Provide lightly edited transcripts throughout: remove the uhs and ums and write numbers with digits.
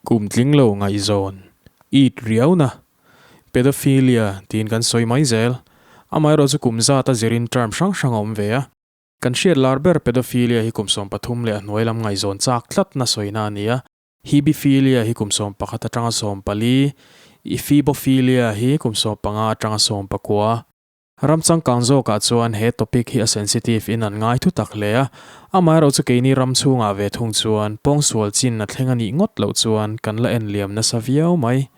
Kum tling lo ngaihzawn, it riauna, pedophilia tiin kan sawi mai zel. Amaherawh chu kum zat a zirin term hrang hrang a awm ve a. Kan hriat lar ber pedophilia hi kum 13 leh a hnuai lam ngaihzawn chak tlatna sawina a ni a. Hebephilia hi kum 11 atanga 14, Ephebophilia hi kum 15 atanga 19. Ram changkang zawkah chuan he topic hi a sensitive in an ngai thu tak hle a, amaherawh chu keini ram chhungah ve thung chuan pawngsual chin a thleng a nih ngawt loh chuan kan la en liam nasa viau mai.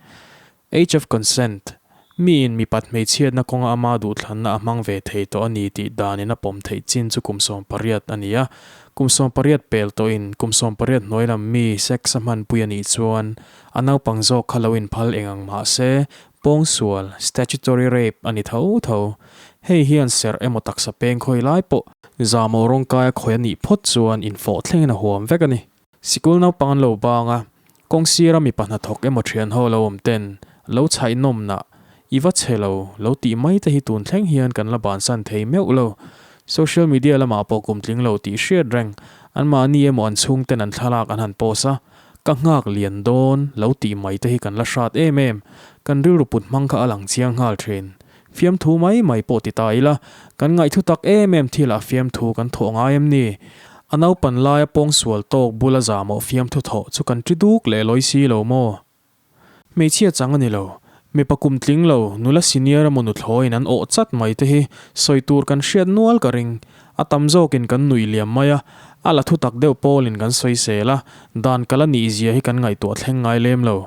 Age of consent, Miin mipat hmeichhiatna kawnga ama duhthlanna a hmang ve thei tawh a ni tih danin a pawm theih chin chu kum 18 a ni a, kum 18 pel tawhin kum 18 hnuai lam mi sex a hmanpui a nih chuan a naupang zawk kha lo inphal eng ang mah se Pawngsual, statutory rape, a ni tho tho. Hei hian serh emaw taksa peng khawi lai pawh zahmawh rawngkaia khawi a nih phawt chuan infawh thlengin a huam vek a ni. Sikul naupang an lo bang a, kawng sira mipa hnathawk emaw thianho lo awm ten lo chhaih nawmnah, I va chhe lo, lo tih mai te hi tun thleng hian kan la bansan thei meuh lo. Social media lamah pawh kum tling lo tih hriat reng, anmahni emaw an chhungten an thlalak an han post a, Ka nghak lian dawn lo tih mai te hi kan la hrat em em. Kan rilru put hmang kha a lang chiang nghal thin. Fiamthu mai mai pawh ti ta ila, kan ngaihthu tak em em thilah fiamthu kan thawh ngai em ni? A naupan laia pawngsual tawk bula zahmawh fiamthu thawh chu kan ṭi duk leh lawi si lo maw? Hmeichhia chang a ni lo. Mipa kum tling lo, nula senior emaw nuthlawiin an awh chat mai te hi sawi tur kan hriat nual ka ring. A tam zawkin kan nuih liam mai a, a la thu tak deuh pawlin kan sawi sel a, dan kal a nih zia hi kan ngaihtuah thleng ngai lem lo.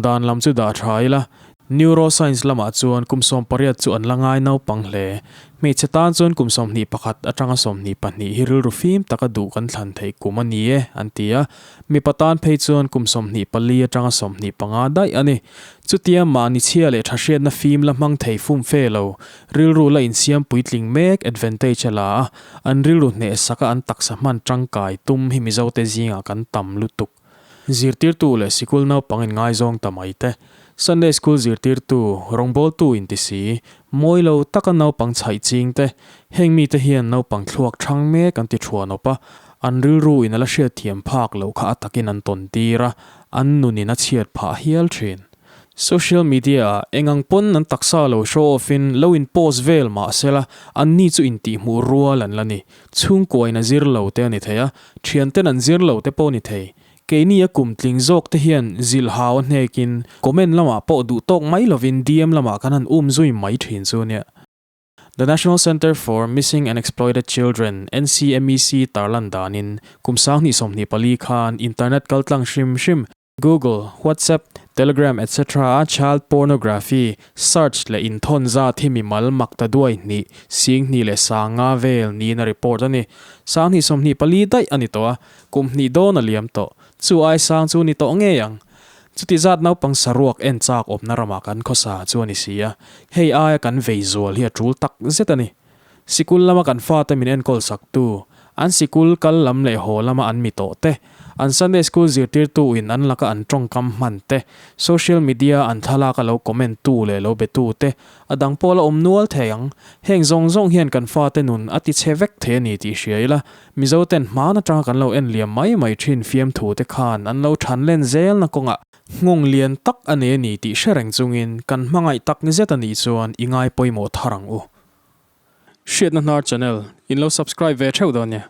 Dan lam chu dah tha ila, Neuroscience lamah chuan kum 18 chu an la ngai naupang hle. Hmeichhe tan chuan kum 21 atanga 22 hi rilru fim taka duh kan thlan theih kum a ni e, an ti a. Mipa tan phei chuan kum 24 atanga 25 daih a ni. Chutia mahni chhia leh tha hriatna fim la hmang thei fum fe lo, rilru la insiam puitling mek advantage a la a, an rilru hnehsaka an taksa hman tangkai tum hi Mizote zingah kan tam lutuk. Zirtirtu leh sikul naupang inngaizawng ta mai te, Sunday School zirtirtu, rawngbawltu inti si, mawi lo taka naupang chhaih ching te, heng mite hian naupang thluak thang mek an ti thuanawp a, an rilru in a la hriatthiam phak loh kha a takin an tawn tir a, an nunin a chhiat phah hial thin. Social media ah eng ang pawn an taksa lo show off in lo in post vel mah sela, anni chu intihhmuh rual an la ni. Chhungkuain a zir lo te a ni thei a, thianten an zir lo te pawh a ni thei. Keini a kum tling zawk te hian zilh hau a hnekin comment lamah pawh duh tawk mai lovin DM lamah kan han um zui mai thin chu nia. The National Center for Missing and Exploited Children, NCMEC, tarlan danin kum 2024 khan internet kaltlang hrim hrim, Google, WhatsApp, Telegram etc a child pornography search leh inthawn zat hi mimal makta duai hnih, 10,000 leh 50 vel niin a report a ni. 2024 daih a ni tawh a, kum hnih dawn a liam tawh. Chu ai sang chu ni tawh ngei ang. Chuti zat naupang saruak en chak awmna ramah kan khawsa chu a ni si a, hei aia kan vei zual hi a tul tak zet a ni. Sikul lama kan fate min enkawl saktu, an sikul kal lam leh haw lama an mi tawh te, an Sunday School zirtirtu in an laka an tawngkam hman te, social media an thlalak a lo comment tu leh lo be tu te, a dang pawh la awm nual thei ang. Heng zawng zawng hian kan fate nun a ti chhe vek thei a ni tih hria ila, Mizo ten hmaan atanga kan lo en liam mai mai thin fiamthu te khan an lo than len zelna kawngah nghawng lian tak a nei a ni tih hre reng chungin kan hmangaih tak zet a nih chuan i ngai pawimawh thar ang u. Hriatna Hnar Channel in lo subscribe ve theuh dawn nia.